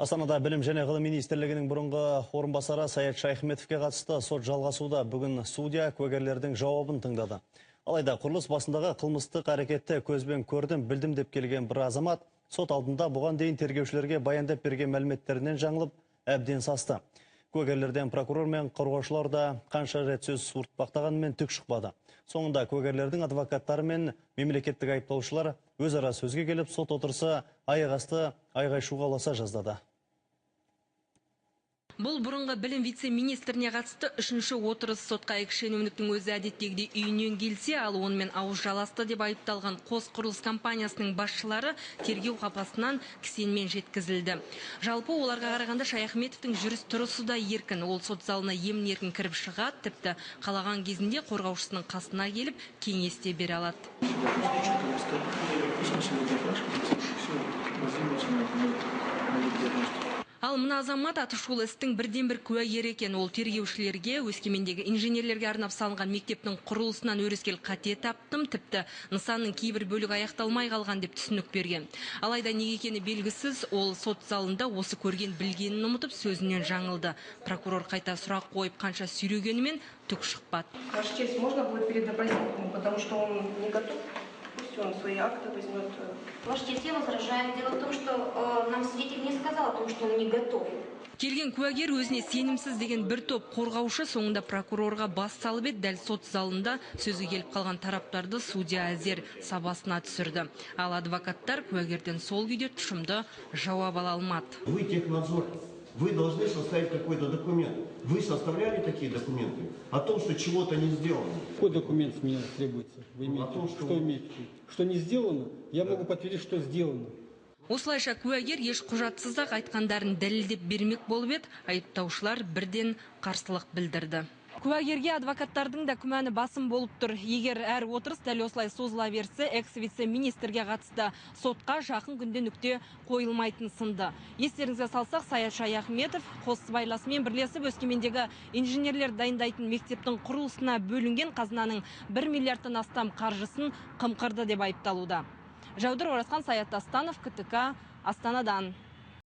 Астанада Білім және ғылым министрлігінің бұрынғы орынбасары Саят Шаяхметовке қатысты сот жалғасуда. Бүгін судья куәгерлердің жауабын тыңдады. Алайда құрылыс басындағы қылмыстық әрекетті көзбен көрдім, білдім деп келген бір азамат сот алдында бұған дейін тергеушілерге баяндап берген мәліметтерінен жаңылып, әбден састы. Куәгерлерден прокурор мен қорғаушылар да қанша рет сөз суыртпақтағанымен түк шықпады. Соңында куәгерлердің адвокаттары мен мемлекеттік айыптаушылар өзара сөзге келіп, сот отырысы аяқ асты айғай-шуға ұласа жаздады. Бұл бұрынғы білім вице-министріне қатысты үшінші отырыс. Сотқа экс-шенеуніктің өзі әдеттегідей үйінен келсе, ал онымен ауыз жаласты деп айыпталған қос құрылыс компаниясының басшылары тергеу қапасынан кісенмен жеткізілді. Жалпы оларға қарағанда Шаяхметовтің жүріс-тұрысы да еркін. Ол сот залына емін-еркін кіріп шығады, тіпті қалаған кезінде қорғаушысының қасына келіп кеңес те бере алады. Ал мына азамат атышулы істің бірден-бір куәгері екен. Ол тергеушілерге Өскемендегі инженерлерге арнап салынған мектептің құрылысынан өрескел қате таптым, тіпті нысанның кейбір бөлігі аяқталмай қалған деп түсінік берген. Алайда неге екені белгісіз, ол сот залында осы көрген білгенін ұмытып сөзінен жаңылды. Прокурор қайта сұрақ қойып қанша сүйрегенімен түк шықпады. Ваша честь, можно будет передопросить, потому что он не готов. Пусть он свои акты возьмет. Ваша честь, я возражаю. Дело в том, что нам свидетель не сказал о том, что он не готов. Келген куәгер өзіне сенімсіз деген бір топ қорғаушы соңында прокурорға бас салып еді, дәл сот залында сөзге келіп қалған тараптарды судья әзер сабасына түсірді. Ал адвокаттар куәгерден сол күйде тұшымды жауап ала алмады. Вы технадзор. Вы должны составить какой-то документ. Вы составляли такие документы о том, что чего-то не сделано? Какой документ с меня требуется? Вы имеете, О том, что что имеете в виду? Что не сделано? Я могу подтвердить, что сделано. Осылайша куәгер еш құжатсыз-ақ айтқандарын дәлелдеп бермек болып еді, айыптаушылар бірден қарсылық білдірді. Куәгерге адвокаттардың да күмәні басым болып тұр. Егер әр отырыс дәл осылай созыла берсе, экс-вице-министрге қатысты сотқа жақын күнде нүкте қойылмайтын сынды. Естеріңізге салсақ, Саят Шаяхметов қос сыбайласымен бірлесіп Өскемендегі инженерлер дайындайтын мектептің құрылысына бөлінген қазынаның 1 миллиардтан астам қаржысын қымқырды деп айыпталуда. Жаудыр Оразхан, Саят Тастанов, КТК, Астанадан.